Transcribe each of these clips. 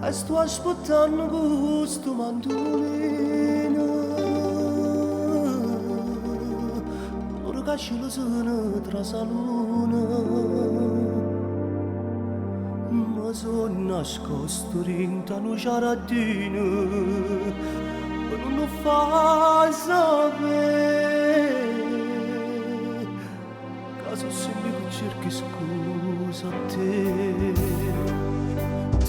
E sto aspettando questo mandolino. Ora che ce lo sono tra salone. Ma sono nascosto dentro un giardino. Ma non lo fa sapere. Caso sempre che cerchi scusa a te.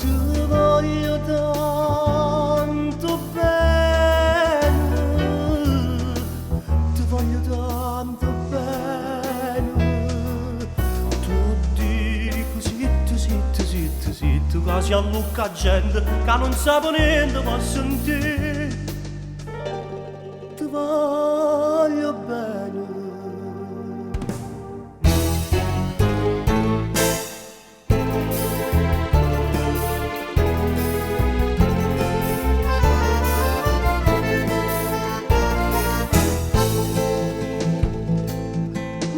Ti voglio tanto bene, ti voglio tanto bene. Tu dico zitto, zitto, zitto, zitto, che si allucca gente che non sa niente ma sentire. Ti voglio bene.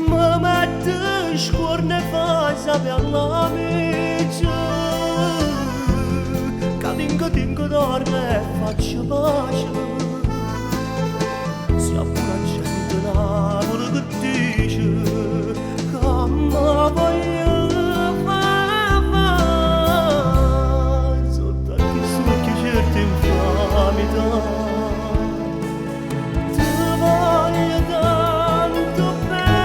Ma mette scorne fa sapere all'amici che tingo tingo dorme e faccio pace. Se appura gente Napoli che dice che mi voglio fare sotto a chi certe infamità. Ti voglio tanto bene,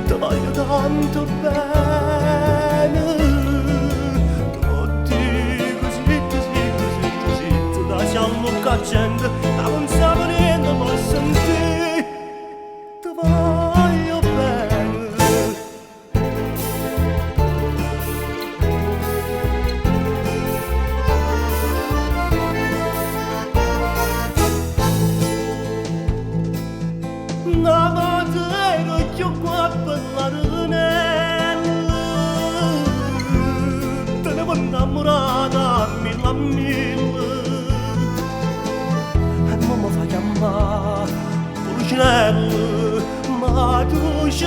ti voglio tanto bene. Ti dico zitto, zitto, zitto, zitto, che siamo che gente che non sa niente ma sentire. Ti voglio bene. Una volta ero più qua per la rinella, te ne voglio innamorata mille a mille. E mo mi fa chiamare Pulcinella, ma tu ci